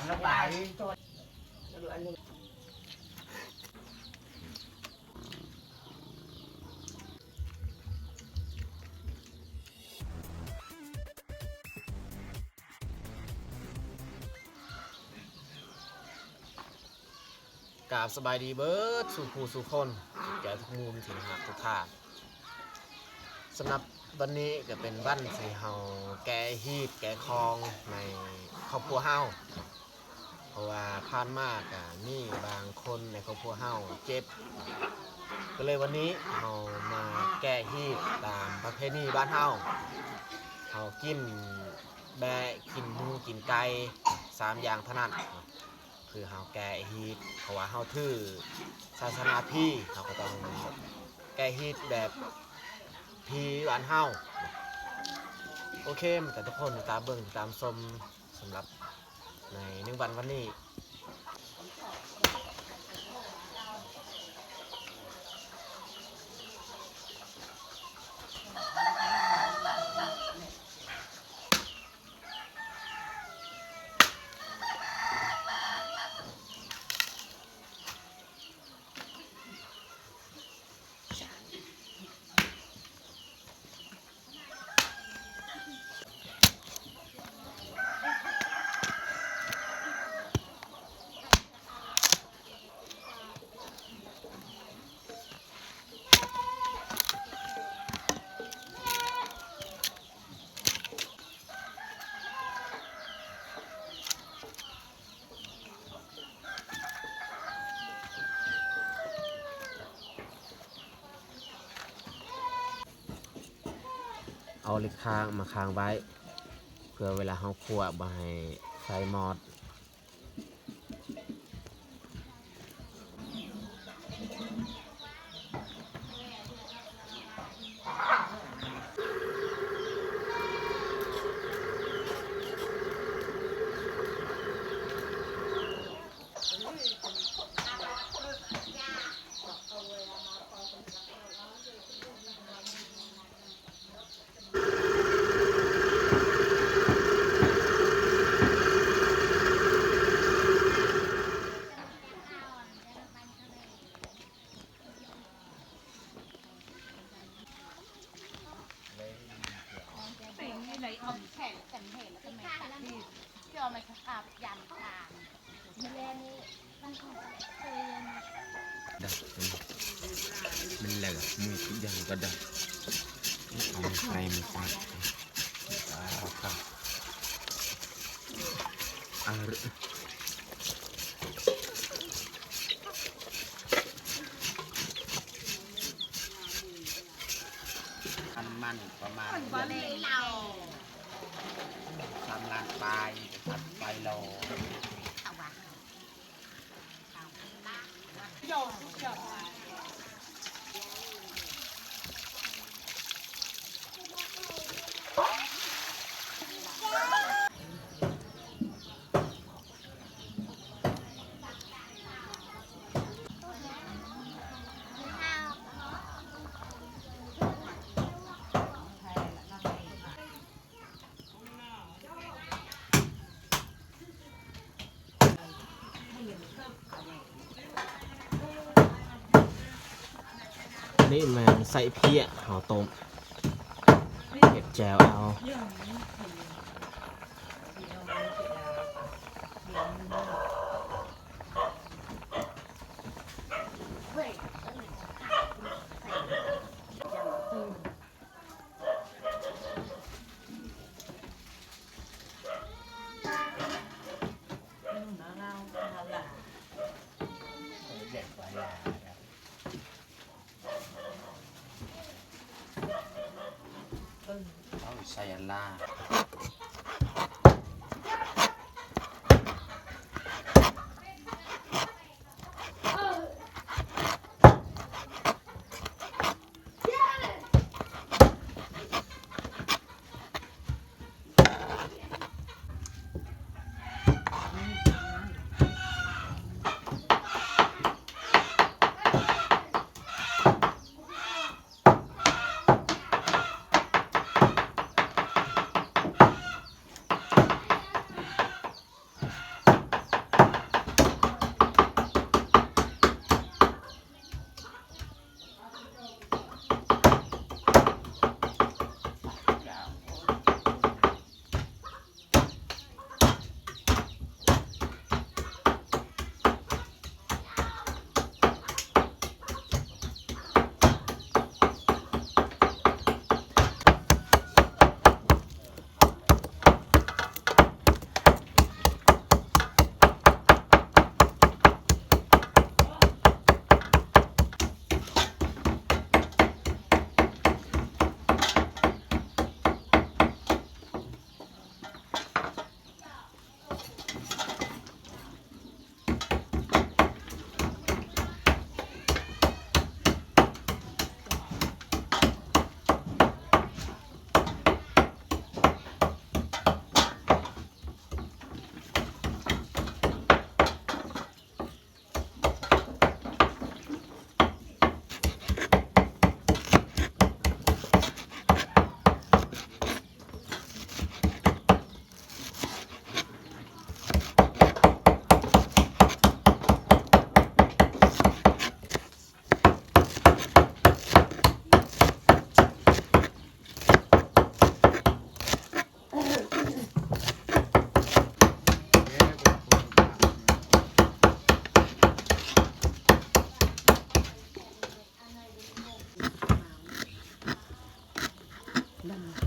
ລະບາຍ. ກາບສະບາຍດີເບິດສູ່ຜູ້ສູ່ຄົນ ແກ່ທຸກມຸມທີ່ຮັກທຸກທ່ານ. ສຳລັບວັນນີ້ກໍເປັນວັນທີ່ເຮົາແກະຮີດແກະຄອງໃນຄອບຄົວເຮົາ ເພາະວ່າຜ່ານມາກໍມີບາງຄົນໃນຄອບຄົວເຮົາເຈັບ ກໍເລີຍວັນນີ້ເຮົາມາແກະຮີດຕາມປະເພນີບ້ານເຮົາ. ເຮົາກິນແບ້ ກິນໝູ ກິນໄກ່ ສາມຢ່າງເທົ່ານັ້ນ. ຄືເຮົາແກະຮີດ ເພາະວ່າເຮົາຖືສາສະໜາພີ ເຮົາກໍຕ້ອງແກະຮີດແບບພີບ້ານເຮົາ. ໂອເຄ ມັນກໍທຸກຄົນຕາມເບິ່ງຕາມຊົມ ສຳລັບໃນໜຶ່ງວັນວັນນີ້. ເອົາເຫຼັກຄາງມາຄາງໄວ້ ເພື່ອເວລາເຮົາຂົ້ວບໍ່ໃຫ້ໄຟມອດ. ມັນແຫຼະ ມີທຸກຢ່າງກໍໄດ້ ເອົາໄຟມາໃສ່ ອາ ອັນມັນປະມານ ສາມລ້ານປາຍ ໄປໂລ. ນີ້ແມ່ນໄສ້ເພ້ຍເຮົາຕົ້ມ ເຮັດແຈ່ວເອົາ.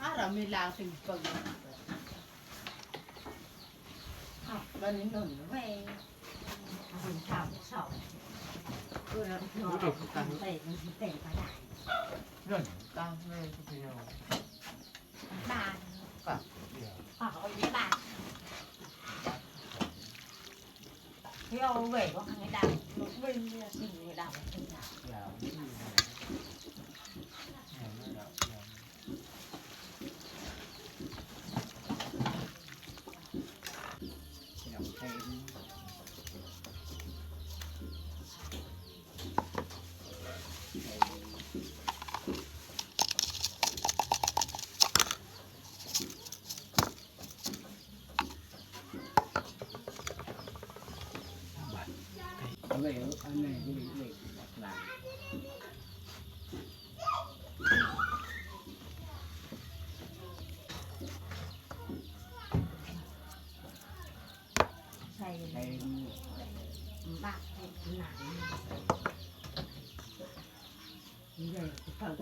ອາ ລາວມີລາວເປັນປຶ້ງ ອ້າວ ບາດນີ້ໜູນແວ່ ເປັນຊາວສອງ ເອີ ແລ້ວນອນເຕັມໄປ ເຕັມໄປໄດ້ ໜູນຕາມແມ່ ພີ່ນ້ອງ ບ້ານ ປາກດຽວ ປາກດຽວ ບ້ານ ໃສ່ ໃສ່ ບັກ ໜັງ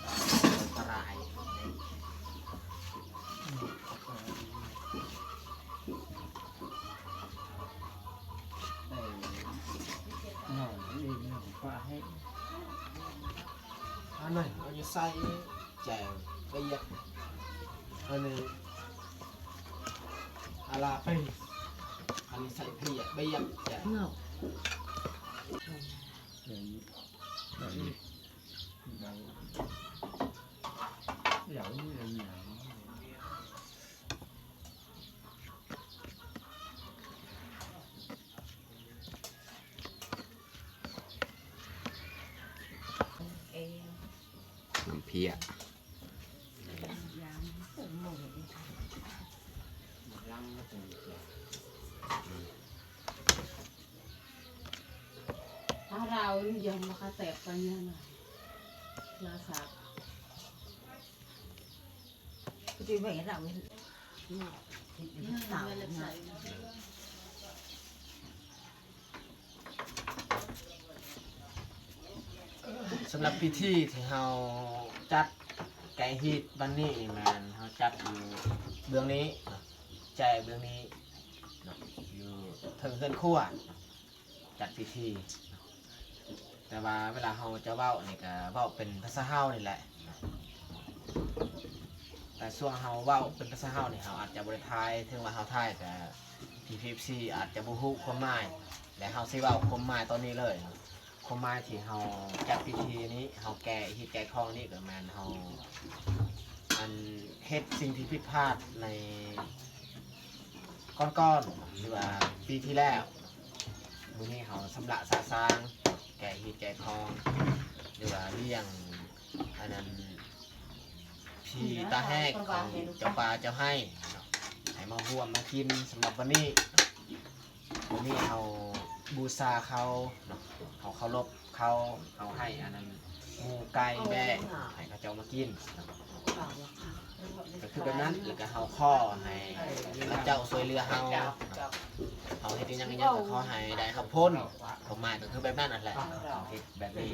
ອັນຕະລາຍ ເອີ ນ້ອງເອີຍ ນ້ອງປາໃຫ້ ອັນນັ້ນເອົາຢູ່ໃສ່ແຈ່ວປຽກ ອັນນີ້ອາລາເປັນ ອັນນີ້ໃສ່ເພຍປຽກແຈ່ວ ເນາະ ເອີ ອັນນີ້ ນ້ຳເພຍ ຖ້າລາວຍັງມາກະແຕກໄປຍັງລາຊາ ສຳລັບພິທີທີ່ເຮົາຈັດແກະຮີດວັນນີ້ນີ້ແມ່ນເຮົາຈັດຢູ່ເບື້ອງນີ້ເນາະ ແຈເບື້ອງນີ້ເນາະ ຢູ່ເທິງເຮືອນຄົວເນາະ ຈັດພິທີ ແຕ່ວ່າເວລາເຮົາຈະເວົ້ານີ້ກະເວົ້າເປັນພາສາເຮົານີ້ແຫຼະ ແຕ່ຊ່ວງເຮົາເວົ້າເປັນພາສາເຮົານີ້ ເຮົາອາດຈະບໍ່ໄດ້ຖ່າຍ ເຖິງວ່າເຮົາຖ່າຍກະ ທີ່ ເອັຟ ຊີ ອາດຈະບໍ່ຮູ້ຄວາມໝາຍ ແລະ ເຮົາຊິເວົ້າຄວາມໝາຍຕອນນີ້ເລີຍ. ຄວາມໝາຍທີ່ເຮົາຈັດພິທີນີ້ ເຮົາແກ່ຮີດແກ່ຄອງນີ້ ກໍແມ່ນເຮົາ ອັນ ເຮັດສິ່ງທີ່ຜິດພາດໃນກ່ອນໆ ຫຼືວ່າປີທີ່ແລ້ວ. ມື້ນີ້ເຮົາຊຳລະສະສາງ ແກ່ຮີດແກ່ຄອງ ຫຼືວ່າລ້ຽງ ອັນນັ້ນ ຜີຕາແຮກຂອງເຈົ້າປ່າເຈົ້າໄຮ່ເນາະ ໃຫ້ມາຮ່ວມມາກິນສຳລັບວັນນີ້ເນາະ. ມື້ນີ້ເຮົາບູຊາເຂົາເນາະ ເຮົາເຄົາລົບເຂົາ ເຮົາໃຫ້ອັນນັ້ນ ໝູໄກ່ແບ້ ໃຫ້ເຂົາເຈົ້າມາກິນເນາະ. ກໍຄືແບບນັ້ນ ແລ້ວກໍເຮົາຂໍໃຫ້ເຂົາເຈົ້າຊ່ວຍເຫຼືອເຮົາເນາະ. ເຮົາເຮັດອີ່ຫຍັງອີ່ຫຍັງກໍຂໍໃຫ້ໄດ້ຮັບຜົນ ຄວາມໝາຍກໍຄືແບບນັ້ນຫັ້ນແຫຼະ ເຮົາເຮັດແບບນີ້.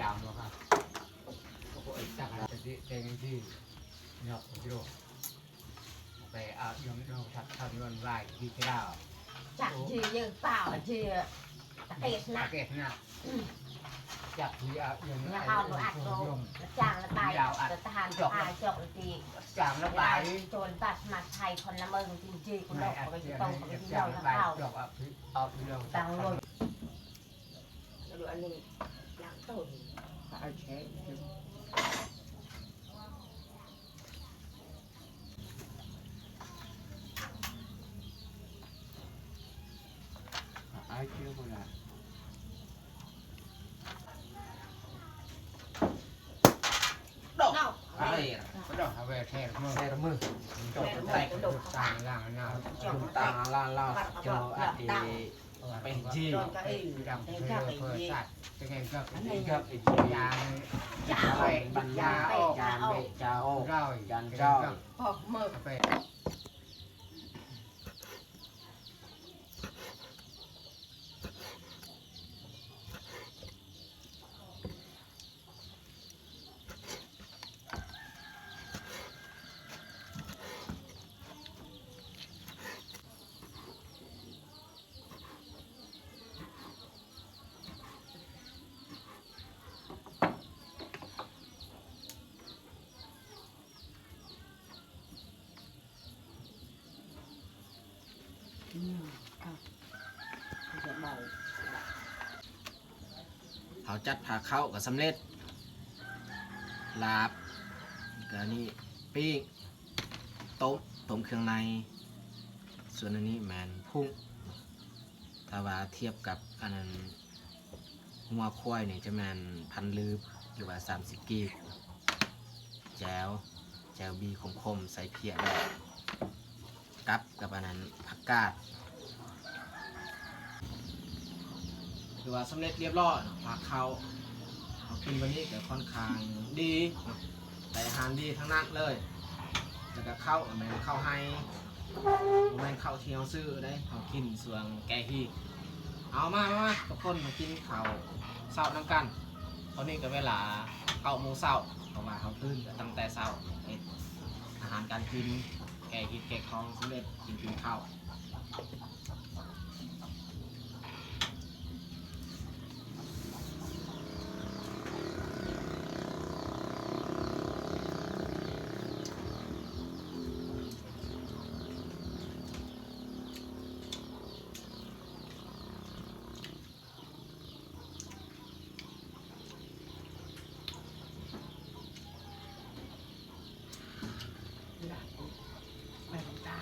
ເຮົາຈັດພາເຂົ້າກໍສຳເລັດ ລາບ ກະນີ້ ປີ້ງ ຕົ້ມ ຕົ້ມເຄື່ອງໃນ. ສ່ວນອັນນີ້ແມ່ນພຸ້ງ ຖ້າວ່າທຽບກັບອັນນັ້ນ ງົວຄວາຍນີ້ຈະແມ່ນພັນລືບ ຫຼືວ່າສາມສິບກີບ. ແຈ່ວ ແຈ່ວບີຂົມໆ ໃສ່ເພຍແດ່ ກັບກັບອັນນັ້ນ ຜັກກາດ ຖືວ່າສຳເລັດລຽບຮ້ອຍເນາະ ພາເຂົ້າ. ເຮົາກິນມື້ນີ້ກໍຄ່ອນຂ້າງດີເນາະ ໄດ້ອາຫານດີທັງນັ້ນເລີຍ. ແລ້ວກໍເຂົ້າກໍແມ່ນເຂົ້າໄຮ່ ບໍ່ແມ່ນເຂົ້າທີ່ເຮົາຊື້ເດ້ ເຮົາກິນຊ່ວງແກ່ຮີດ. ເອົາ ມາ ມາ ມາ ທຸກຄົນມາກິນເຂົ້າເຊົ້ານຳກັນ. ຕອນນີ້ກໍເວລາເກົ້າໂມງເຊົ້າ ເພາະວ່າເຮົາຕື່ນກໍຕັ້ງແຕ່ເຊົ້າ ເຮັດອາຫານການກິນ ແກ່ຮີດແກ່ຄອງສຳເລັດ ກິນກິນເຂົ້າ. ແມ່ນຕາ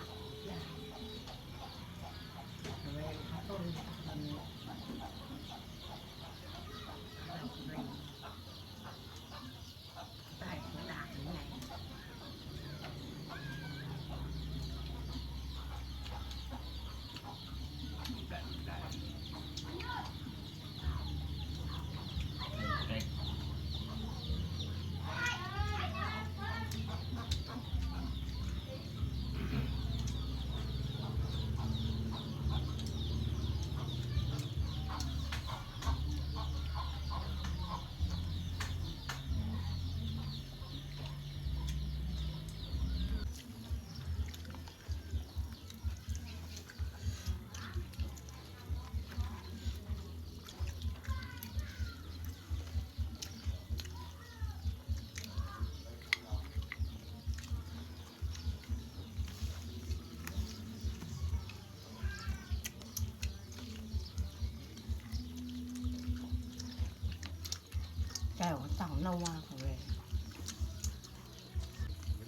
ແຈ່ວເຕົ້ານົວເລີຍ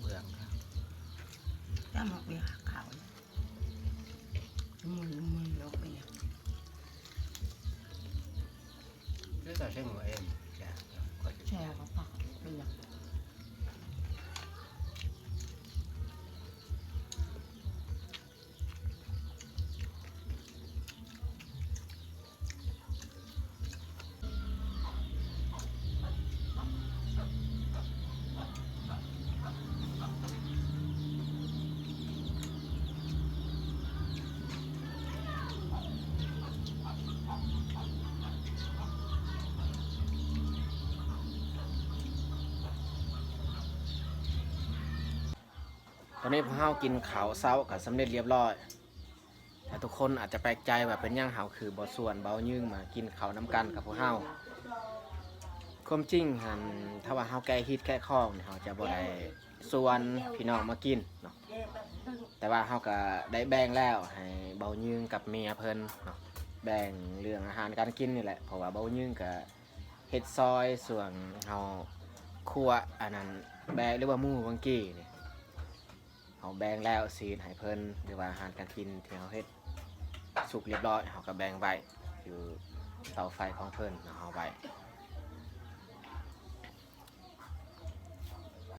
ເບືອງ ຈະມາເບືອງເຂົາ ມັນ ມັນລົກເປັນຫຍັງ ຄືເຈົ້າໃຊ້ມືເອງ ແຈ່ວ ແຈ່ວກໍປັກເປັນຫຍັງ. ຕອນນີ້ພວກເຮົາກິນເຂົ້າເຊົ້າກໍສຳເລັດລຽບຮ້ອຍ ແລະ ທຸກຄົນອາດຈະແປກໃຈວ່າເປັນຫຍັງເຮົາຄືບໍ່ຊວນເບົາຍືງມາກິນເຂົ້ານຳກັນກັບພວກເຮົາ. ຄວາມຈິງຫັ້ນ ຖ້າວ່າເຮົາແກະຮີດແກະຄອງນີ້ ເຮົາຈະບໍ່ໄດ້ຊວນພີ່ນ້ອງມາກິນເນາະ ແຕ່ວ່າເຮົາກໍໄດ້ແບ່ງແລ້ວໃຫ້ເບົາຍືງກັບເມຍເພິ່ນເນາະ ແບ່ງເລື່ອງອາຫານການກິນນີ້ແຫຼະ ເພາະວ່າເບົາຍືງກໍເຮັດຊອຍ ສ່ວນເຮົາຂົ້ວອັນນັ້ນແບະ ຫຼືວ່າໝູບາງກີ້ນີ້ ເຮົາແບ່ງແລ້ວຊີ້ນໃຫ້ເພິ່ນ ຫຼືວ່າອາຫານການກິນທີ່ເຮົາເຮັດສຸກລຽບຮ້ອຍ ເຮົາກໍແບ່ງໄວ້ຢູ່ເຕົາໄຟຂອງເພິ່ນເນາະ ເຮົາໄວ້